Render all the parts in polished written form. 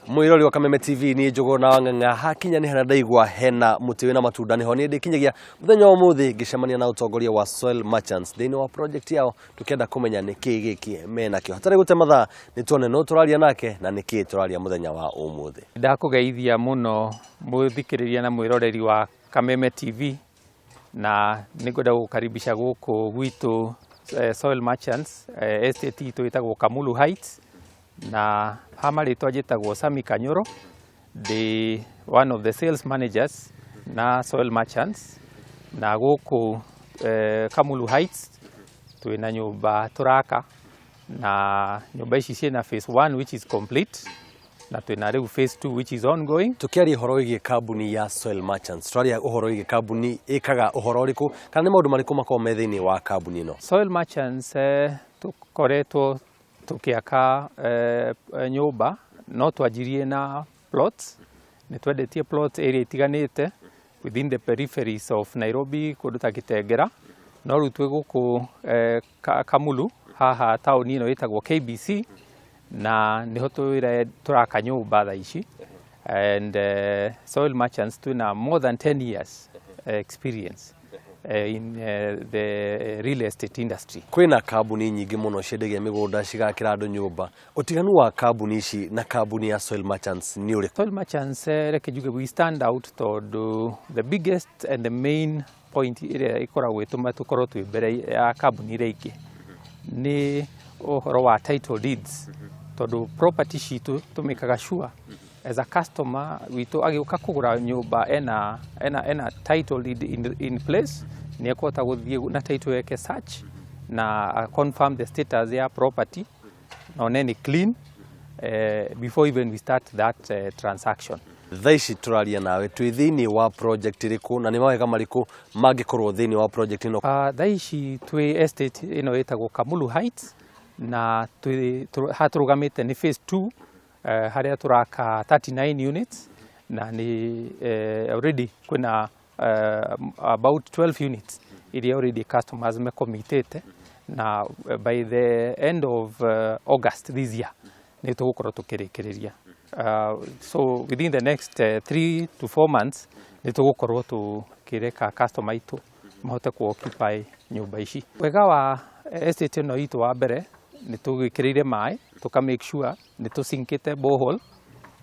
Mwirori wa Kameme TV, niĩ Njũgũna wa Ng'ang'a. Hakinya nĩ harĩa ndaigua hena mũtĩ wĩna matunda, nĩho niĩ ndĩkinyagia. Mũthenya wa ũmũthĩ ngĩcemania na ũtongoria wa Soil Merchants thĩinĩ wa project yao, tũkĩenda kũmenya nĩ kĩĩ gĩkĩ menakĩo. Hatarĩ gũte mathaa, nĩ tuone no tũraria nake na nĩ kĩĩ tũraria mũthenya wa ũmũthĩ. Ndakũgeithia mũno mũthikĩrĩria na mwĩroreri wa Kameme TV, na nĩngwenda gũgũkaribisha gũkũ gwitũ Soil Merchants, estate itũ ĩtagwo Kamulu Heights. Na ha marĩtwa njĩtagwo Sami Kanyoro, ndĩ one of the sales managers na Soil Merchants. Na gũkũ Kamulu Heights twĩna nyũmba tũraka, na nyũmba ici ciĩna phase 1 which is complete, na twĩna rĩu phase 2 which is ongoing. Tũkĩaria ũhoro wĩgiĩ kambuni ya Soil Merchants, tũraria ũhoro wĩgiĩ kambuni ĩkaga ũhoro ũrĩkũ, kana nĩ maũndũ marĩkũ makoragwo me thĩinĩ wa kambuni ĩno? Soil Merchants, tũkoretwo tũkĩaka nyũmba, no twanjirie na plots. Nĩ twendetie plots area itiganĩte within the peripheries of Nairobi, kũndũ ta Kitengera, no rĩu twĩ gũkũ Kamulu haha taũni ĩno ĩtagwo KBC, na nĩho tũraka nyũmba thaa ici. And Soil Merchants twĩna more than 10 years experience in the real estate industry. Kwĩna kambuni nyingĩ mũno ciendagia mĩgũnda, cigakĩra andũ nyũmba. Ũtiganu wa kambuni ici na kambuni ya Soil Merchants nĩ ũrĩkũ? Soil Merchants, reke njuge we stand out tondũ the biggest and the main point ĩrĩa ĩkoragwo ĩtũma tũkorwo twĩ mbere ya kambuni iria ingĩ nĩ ũhoro wa title deeds, tondũ property citũ tũmĩkaga sure as a customer witũ agĩũka kũgũra nyũmba ena title deed in place, nĩ ekũhota gũthiĩ na title yake search na confirm the status ya property na one nĩ clean before even we start that transaction. Thaa ici tũraria nawe twĩ thĩinĩ wa project ĩrĩkũ, na nĩ mawega marĩkũ mangĩkorwo thĩinĩ wa project ĩno? Thaa ici twĩ estate ĩno ĩtagwo Kamulu Heights, na haha tũrũgamĩte nĩ phase 2, harĩa tũraka 39 units, na nĩ already kwĩna about 12 units iria already customers mekomitĩte, na by the end of August this year nĩ tũgũkorwo tũkĩrĩkĩrĩria. So within the next 3 to 4 months nĩ tũgũkorwo tũkĩreka customer aitũ mahote ku occupy nyũmba ici. Wega wa estate ĩno itũ, wa mbere nĩ tũgĩkĩrĩire maĩ, tũka make sure nĩ tũsinkĩte borehole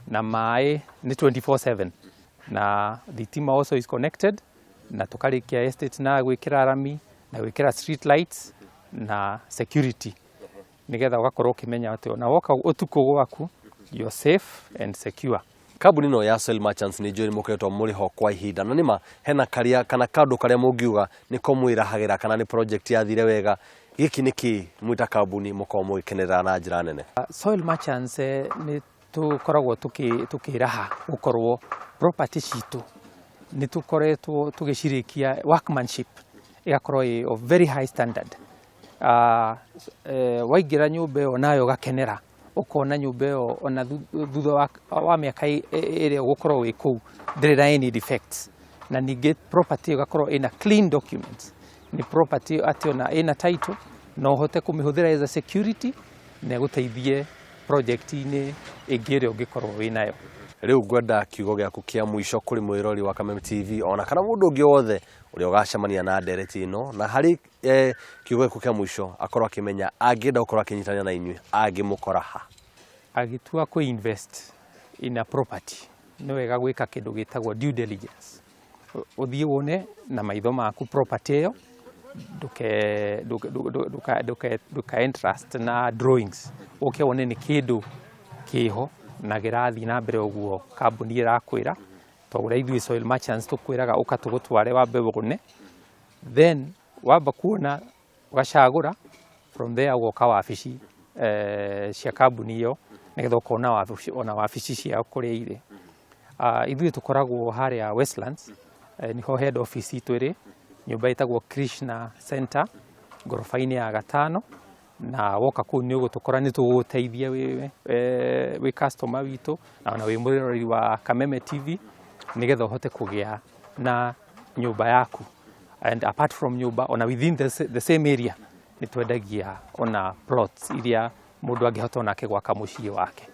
na maĩ nĩ 24/7, na thitima also is connected, na tũkarĩkia estate na gwĩkĩra rami na gwĩkĩra street lights na security, nĩgetha ũgakorwo ũkĩmenya atĩ ona woka ũtukũ gwaku you're safe and secure. Kambuni ĩno ya Soil Merchants, nĩ njũĩ nĩ mũkoretwo mũrĩ ho kwa ihinda, na nĩma hena karĩa kana kandũ karĩa mũngiuga nĩko mwĩrahagĩra, kana nĩ project yathire wega? Gĩkĩ nĩ kĩ mwĩ ta kambuni mũkorwo mũgĩkenerera na njĩra nene? Soil Merchants, nĩ tũkoragwo tũkĩraha gũkorwo property citũ nĩ tũkoretwo tũgĩcirĩkia workmanship ĩgakorwo ĩ of very high standard. Waingĩra nyũmba ĩyo nayo ũgakenera, ũkona nyũmba ĩyo ona thutha wa mĩaka ĩrĩa ũgũkorwo wĩ kũu ndĩrĩ na any defects. Na ningĩ property ĩyo ĩgakorwo ĩna clean documents, nĩ property atĩ ona ĩna title no ũhote kũmĩhũthĩra as a security na ĩgũteithie project-inĩ ĩngĩ ĩrĩa ũngĩkorwo wĩ nayo. Rĩu ngwenda kiugo gĩaku kĩa mũico kũrĩ mwĩrori wa Kameme TV, ona kana mũndũ ũngĩ wothe ũrĩa ũgacemania na ndereti ĩno, na harĩ kiugo gĩaku kĩa mũico akorwo akĩmenya angĩenda gũkorwo akĩnyitanĩra na inyuĩ angĩmũkora ha? Agĩtua kũ invest in a property, nĩ wega gwĩka kĩndũ gĩtagwo due diligence. Ũthiĩ wone na maitho maku property ĩyo, ndũke entrust na drawings, ũke wone nĩ kĩndũ kĩho na gĩrathiĩ na mbere ũguo kambuni ĩrakwĩra. Ta ũrĩa ithuĩ Soil Merchants tũkwĩraga, ũka tũgũtware wambe wone, then wamba kuona ũgacagũra, from there ũgoka wabici cia kambuni ĩyo, nĩgetha ũkona wabici, ona wabici ciao kũrĩa irĩ. Ithuĩ tũkoragwo harĩa Westlands, nĩho head office itũ ĩrĩ, nyũmba ĩtagwo Krishna Center, ngoroba-inĩ ya gatano. Na woka kũu nĩ ũgũtũkora, nĩ tũgũgũteithia wĩ customer witũ na ona wĩ mwĩroreri wa Kameme TV, nĩgetha ũhote kũgĩa na nyũmba yaku. And apart from nyũmba, ona within the same area nĩ twendagia ona plots iria mũndũ angĩhota onake gwaka mũciĩ wake.